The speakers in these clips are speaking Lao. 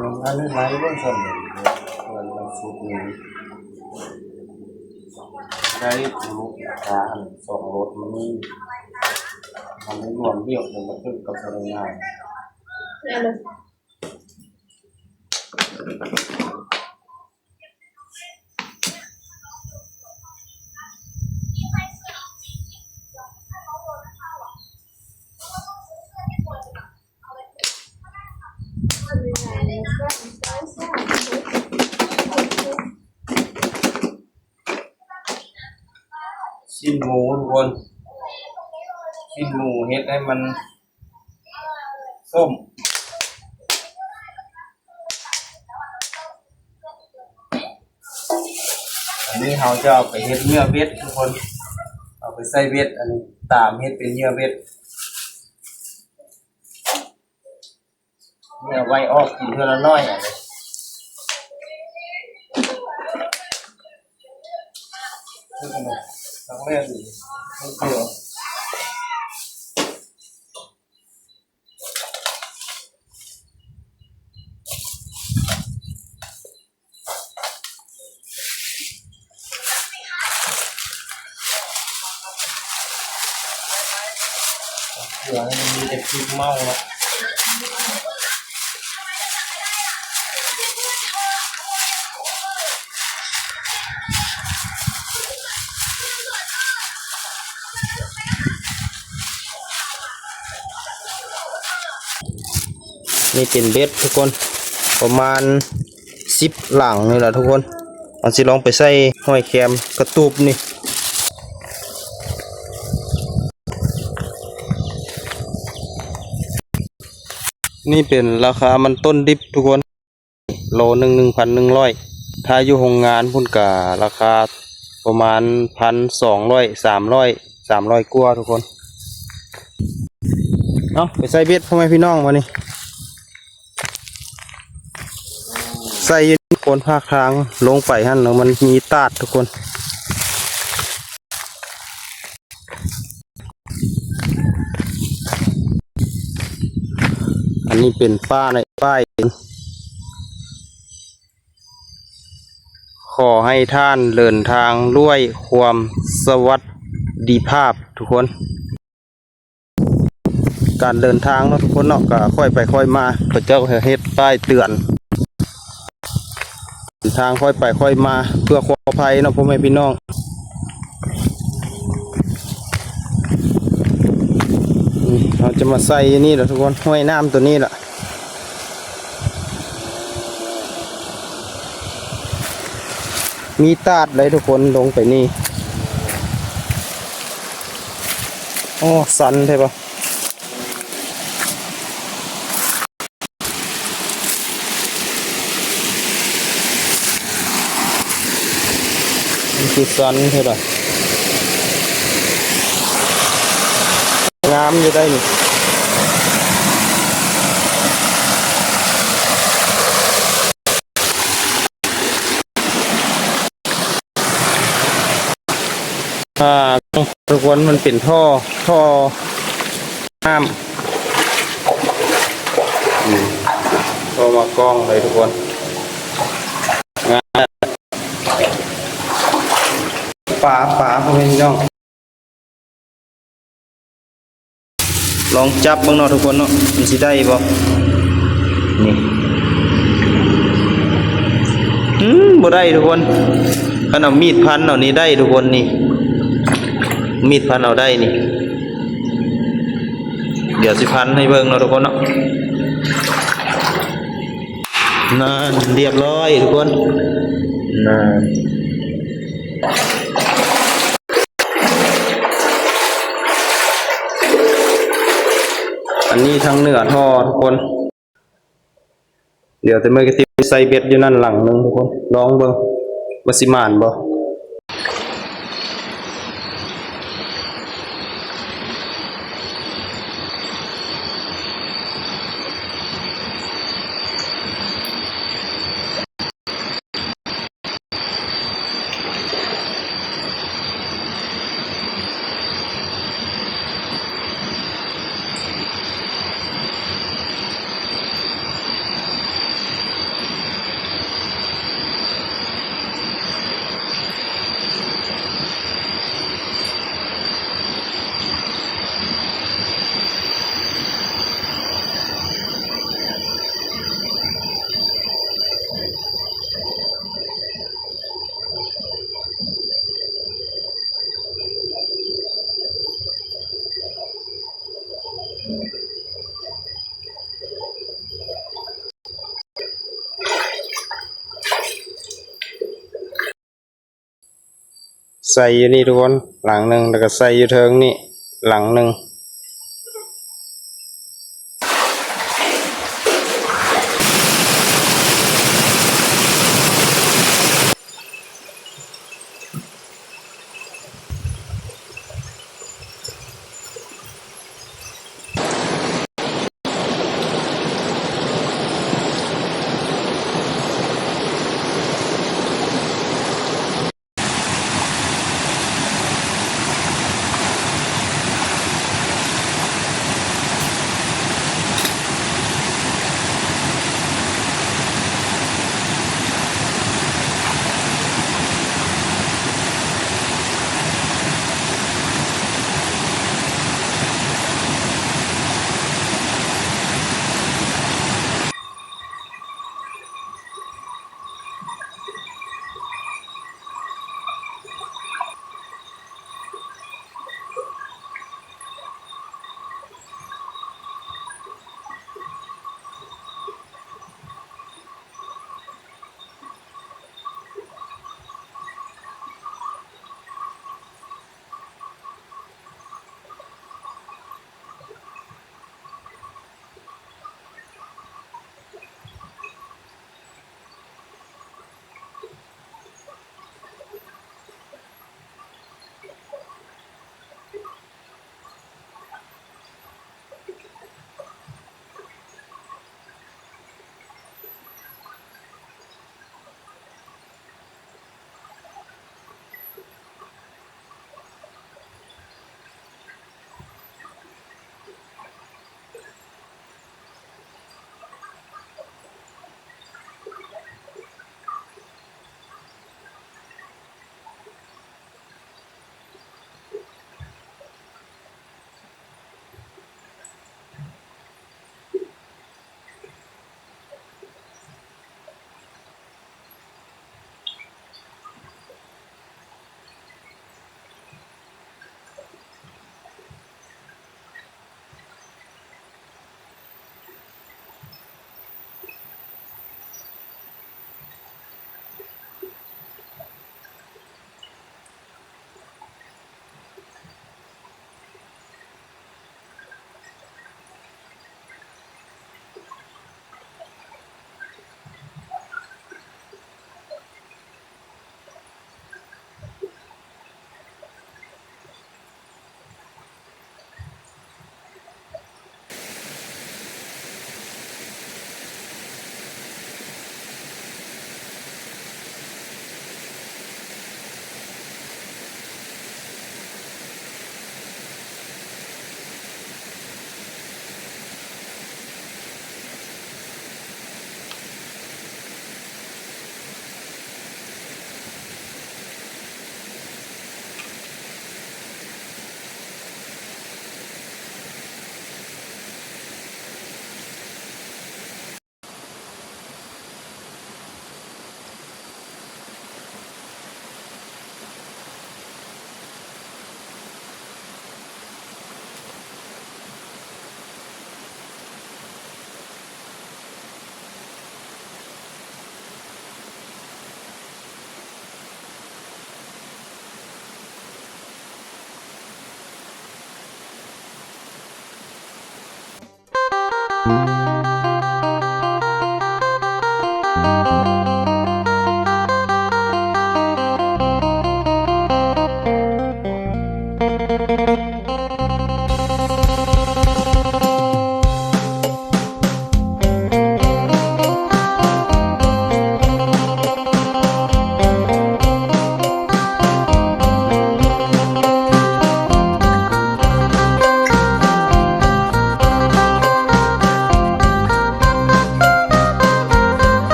ອັນນີ້ໄລເບິ່ງຊັ້ນ ເພິ່ນສຸດນີ້ໄດ້ລູກຄ້າອັນສອງລົດນີ້ ມັນໄດ້ລວມວຽກ ແລ້ວມັນຖືກກັບພະນັກງານ. ຊີ້ນໝູທຸກຄົນ ຊີ້ນໝູເຮັດໃຫ້ມັນສົ້ມ. ອັນນີ້ເຮົາຈະເອົາໄປເຮັດເຫຍື່ອເບັດທຸກຄົນ ເອົາໄປໃສ່ເບັດ ອັນນີ້ຕາມເຮັດເປັນເຫຍື່ອເບັດ ເຫຍື່ອໄວ້ອອກກິນເທື່ອລະໜ້ອຍ ອັນນີ້ ເກືອນີ້ມັນມີແຕ່ພິກເມົາເນາະ. ນີ້ເປັນເບັດທຸກຄົນ ປະມານສິບຫຼັງນີ້ລະທຸກຄົນ ເຮົາຊິລອງໄປໃສ່ຫອຍແຄມກະຕູບນີ້. ນີ້ເປັນລາຄາມັນຕົ້ນດິບທຸກຄົນ ໂລໜຶ່ງ ໜຶ່ງພັນໜຶ່ງຮ້ອຍ ຖ້າຢູ່ໂຮງງານພຸ້ນກະລາຄາປະມານພັນສອງຮ້ອຍ ສາມຮ້ອຍ ສາມຮ້ອຍກວ່າທຸກຄົນ. ເອົາໄປໃສ່ເບັດພໍ່ແມ່ພີ່ນ້ອງບາດນີ້ ໃສ່ຢູ່ໂຄນພາກທາງລົງໄປຫັ້ນ ແລ້ວມັນມີຕາດທຸກຄົນ. ອັນນີ້ເປັນປ້າໃນປ້າເອງ. ຂໍໃຫ້ທ່ານເດີນທາງດ້ວຍຄວາມສະຫວັດດີພາບທຸກຄົນ. ການເດີນທາງເນາະທຸກຄົນເນາະ ກະຄ່ອຍໄປຄ່ອຍມາ ເຂົາເຈົ້າເຮັດປ້າຍເຕືອນ ເດີນທາງຄ່ອຍໄປຄ່ອຍມາ ເພື່ອຄວາມປອດໄພເນາະພໍ່ແມ່ພີ່ນ້ອງ. ນີ້ເຮົາຈະມາໃສ່ນີ້ລະທຸກຄົນ ຫ້ວຍນ້ຳໂຕນີ້ລະ ມີຕາດໃດ໋ທຸກຄົນ ລົງໄປນີ້. ໂອ້ ຊັນແທ້ບໍ່ ມັນຄືຊັນແທ້ລະ ງາມຢູ່ໄດ໋ນີ້. ອ່າ ທຸກຄົນ ມັນເປັນທໍ່ ທໍ່ນ້ຳ ອືມ ທໍ່ມາກ້ອງເລີຍທຸກຄົນ. ປາ ປາ ພໍ່ແມ່ພີ່ນ້ອງ ລອງຈັບເບິ່ງເນາະທຸກຄົນເນາະ ມັນຊິໄດ້ບໍ່ ນີ້ ອືມ ບໍ່ໄດ້ທຸກຄົນ. ຄັນເອົາມີດພັນເອົານີ້ໄດ້ທຸກຄົນ ນີ້ ມີດພັນເອົາໄດ້ນີ້. ດຽວຊິພັນໃຫ້ເບິ່ງເນາະທຸກຄົນເນາະ. ນັ້ນ ລຽບຮ້ອຍທຸກຄົນ ນັ້ນ ອັນນີ້ທາງເໜືອທໍ່ທຸກຄົນ. ດຽວແຕ່ມື້ກະຕິໄປໃສ່ເບັດຢູ່ນັ້ນຫຼັງໜຶ່ງທຸກຄົນ ລອງເບິ່ງວ່າຊິໝານບໍ່. ໃສ່ຢູ່ນີ້ທຸກຄົນ ຫຼັງໜຶ່ງ ແລ້ວກໍໃສ່ຢູ່ເທິງນີ້ຫຼັງໜຶ່ງ.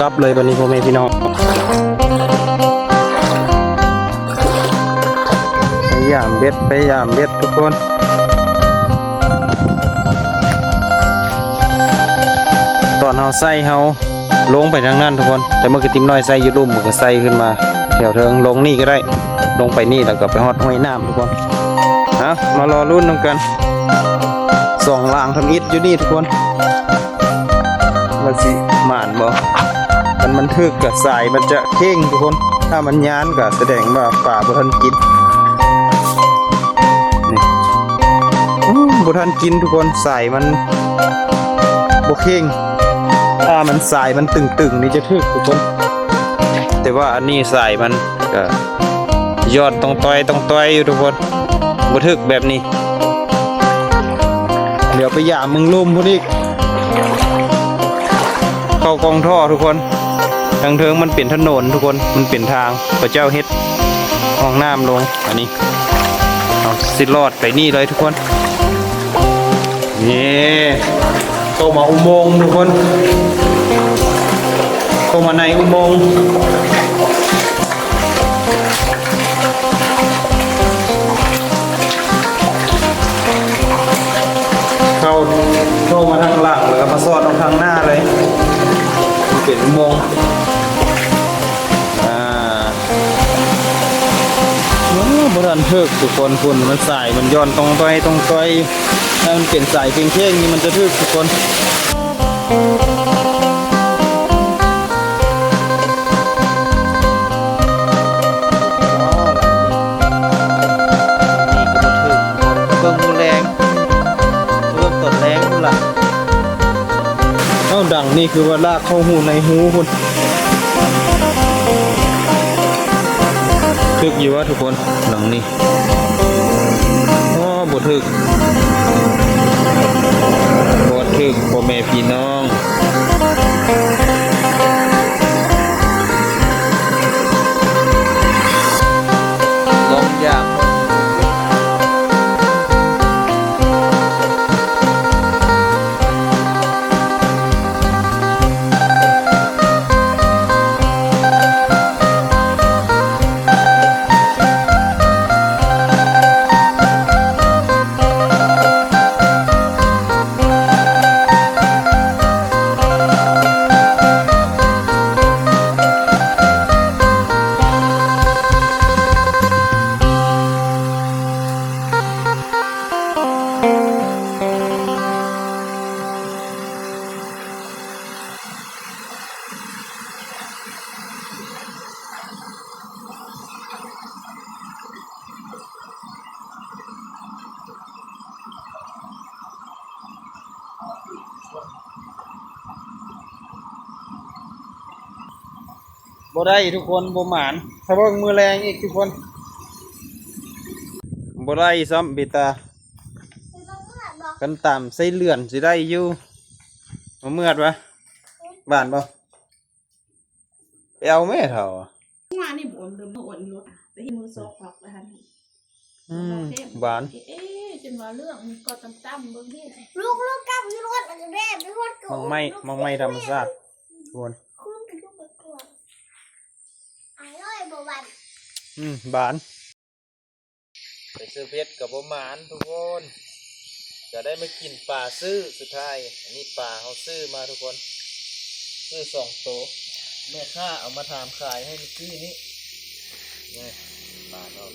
ກັບເລີຍບັດນີ້ ພໍ່ແມ່ພີ່ນ້ອງ ໄປຢາມເບັດ ໄປຢາມເບັດທຸກຄົນ. ຕອນເຮົາໃສ່ ເຮົາລົງໄປທາງນັ້ນທຸກຄົນ, ແຕ່ເມື່ອກີ້ຕິ້ມນ້ອຍໃສ່ຢູ່ລຸ່ມ ມັນກໍໃສ່ຂຶ້ນມາແຖວເທິງ. ລົງນີ້ກໍໄດ້ ລົງໄປນີ້ ແລ້ວກໍໄປຮອດຫ້ວຍນ້ຳທຸກຄົນ. ເອົາ ມາລໍລຸ້ນນຳກັນ ສອງລາງທຳອິດຢູ່ນີ້ທຸກຄົນ. ວ່າຊິໝານບໍ່? ຄັນມັນຖືກກະສາຍມັນຈະເຄັ່ງທຸກຄົນ, ຖ້າມັນຍານກະສະແດງວ່າປາບໍ່ທັນກິນ. ນີ້ ອືມ ບໍ່ທັນກິນທຸກຄົນ, ສາຍມັນບໍ່ເຄັ່ງ. ຖ້າມັນສາຍມັນຕຶງໆ ນີ້ຈະຖືກທຸກຄົນ, ແຕ່ວ່າອັນນີ້ສາຍມັນ ກະຍ້ອນຕ້ອງຕ້ອຍຕ້ອງຕ້ອຍຢູ່ທຸກຄົນ, ບໍ່ຖືກແບບນີ້. ດຽວໄປຢາມເບິ່ງລຸ່ມພຸ້ນອີກ. ເຂົ້າກ້ອງທໍ່ທຸກຄົນ, ທາງເທິງມັນເປັນຖະໜົນທຸກຄົນ, ມັນເປັນທາງ ເຂົາເຈົ້າເຮັດຮ່ອງນ້ຳລົງ. ອັນນີ້ເຮົາຊິລອດໄປນີ້ເລີຍທຸກຄົນ. ນີ້ ເຂົ້າມາອຸໂມງທຸກຄົນ, ເຂົ້າມາໃນອຸໂມງ. ເຂົ້າ ເຂົ້າມາທາງຫຼັງ ແລ້ວກໍມາສອດອອກທາງໜ້າເລີຍ, ເປັນອຸໂມງ. ອ່າ ໂອ້ ບໍ່ທັນຖືກທຸກຄົນ, ພຸ້ນ ມັນສາຍມັນຍ້ອນຕ້ອງຕ້ອຍຕ້ອງຕ້ອຍ, ຖ້າມັນເປັນສາຍເຄັ່ງໆ ນີ້ມັນຈະຖືກທຸກຄົນ. ນີ້ກໍບໍ່ຖືກ, ເບິ່ງມື້ແລງ ເບິ່ງຕອນແລງພຸ້ນລະ. ເອົ້າ ດັງນີ້ຄືວ່າລາກເຂົ້າຮູໃນຮູພຸ້ນ. ຖືກຢູ່ຫວາທຸກຄົນ ຫຼັງນີ້? ອໍ ບໍ່ຖືກ ບໍ່ຖືກ ພໍ່ແມ່ພີ່ນ້ອງ. ລອງຢາກບໍ່ໄດ້ທຸກຄົນ ບໍ່ໝານ. ຖ້າເບິ່ງມື້ແລງອີກທຸກຄົນ ບໍ່ໄດ້ຊ້ຳ ເບຕາ. ຄັນຕາມໄສ້ເດືອນຊິໄດ້ຢູ່. ມາເມືອດວະ? ຫວານບໍ່? ໄປເອົາແມ່ເຖົ້າ. ມານີ້ບໍ່ເລີ່ມອ່ອນລົດ ໄປເຮັດມືສອງພັກແລ້ວຫັ້ນ. ອືມ ຫວານ. ເອ ຈົນວ່າເລື່ອງມັນກໍຕ່ຳໆ ເບິ່ງເດ້. ລູກໆ ກັບຢູ່ລົດ ແບບຢູ່ລົດກໍ ໝາກໄມ້ ໝາກໄມ້ທຳມະຊາດ ທຸກຄົນ. ອະລ່ອຍບໍ່ຫວານ? ອືມ ຫວານ. ໄປຊື້ເບັດກໍບໍ່ໝານທຸກຄົນ, ກໍໄດ້ມາກິນປາຊື້ສຸດທ້າຍ. ອັນນີ້ປາເຮົາຊື້ມາທຸກຄົນ, ຊື້ສອງໂຕ, ແມ່ຄ້າເອົາມາຖາມຂາຍໃຫ້ມື້ກີ້ນີ້. ນີ້ປາເນາະ,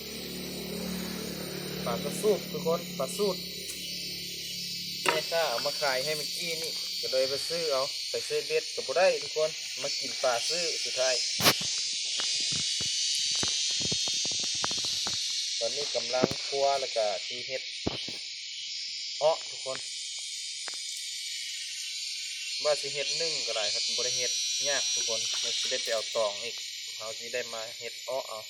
ປາກະສູດທຸກຄົນ, ປາສູດ. ແມ່ຄ້າເອົາມາຂາຍໃຫ້ມື້ກີ້ນີ້ ກໍເລີຍໄປຊື້ເອົາ, ໄປຊື້ເບັດກໍບໍ່ໄດ້ທຸກຄົນ, ມາກິນປາຊື້ສຸດທ້າຍ. ຕອນນີ້ກຳລັງຄົວ ແລ້ວກະຊິເຮັດເອາະທຸກຄົນ. ວ່າຊິເຮັດໜຶ້ງກໍໄດ້, ຄັນບໍ່ໄດ້ເຮັດຍາກທຸກຄົນ, ແລ້ວຊິໄດ້ໄປເອົາຕອງອີກ, ເຮົາຊິໄດ້ມາເຮັດເອາະເອົາ.